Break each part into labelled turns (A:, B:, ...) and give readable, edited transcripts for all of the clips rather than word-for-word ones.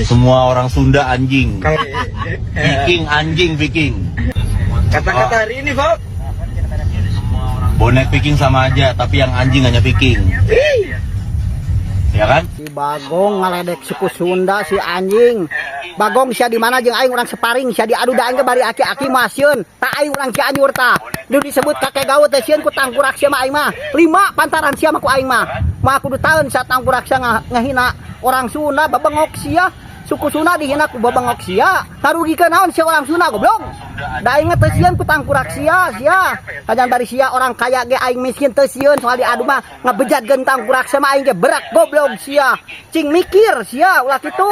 A: Semua orang Sunda anjing. Viking anjing, Viking.
B: Kata-kata hari ini, Bob.
A: Bonek Viking sama aja, tapi yang anjing hanya Viking. Ya kan?
C: Si Bagong ngaledek suku Sunda, si anjing. Bagong, sia di mana jeung aing urang sparring sia, diadu da aing ge bari aki-aki mah sieun. Tah, aing urang Cianjur tah. Nu disebut kakek gawe teh sieun ku tangkurak sia mah aing mah. Lima pantaran sia mah ku aing mah. Mah kudu taeun sia tangkurak sia ngahina orang Sunda, babengok sia. Suku Sunda dihina ku babengok sia. Ngarugikeun naon sia orang Sunda, goblok? Da aing mah teu sieun ku tangkurak sia sia. Kajan bari sia orang kaya ge aing miskin teu sieun, soal diadu mah ngebejatkeun tangkurak sia mah aing ge berak, goblok sia. Cing mikir sia, ulah kitu.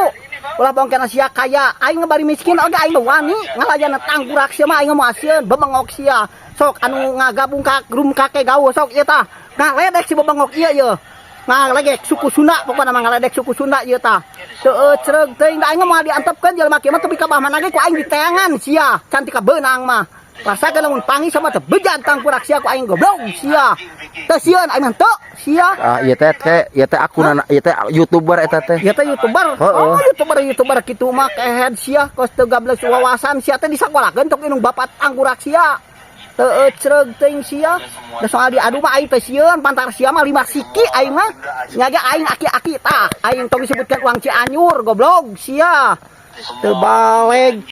C: Ulah bongkena sia kaya, aing bari miskin oge aing mah wani ngalayan tangkurak sia mah aing mah sieun, bebengok sia. Sok anu ngagabung ka grup kakek gaul, sok ieu tah. Ngaledek si bebengok ieu ye. Ngaledek suku Sunda, pokokna mah ngaledek suku Sunda ieu tah. Teu cereug teuing da aing mah moal diantepkeun jelema kieu mah, tepi ka bah mana ge ku aing diteangan sia. Cantik ka beunang mah. Rasakeun lamun panggih sama teh bejat tangkurak sia ku aing, goblok sia. Teu sieun aing mah teu sia.
D: Ah, ieu teh teh ieu teh akunana ieu teh YouTuber eta teh.
C: Ieu teh YouTuber.
D: Heeh.
C: Oh, YouTuber YouTuber kitu mah kehed sia, kos teu gablek wawasan sia teh disakolakeun tok indung bapak tangkurak sia. Teu cereug teuing sia. Da soal diadu mah aing teh sieun, pantar sia mah lima siki aing mah. Nya ge aing aki-aki tah. Aing tong disebutkeun urang Cianjur, goblok sia. Teu baleg.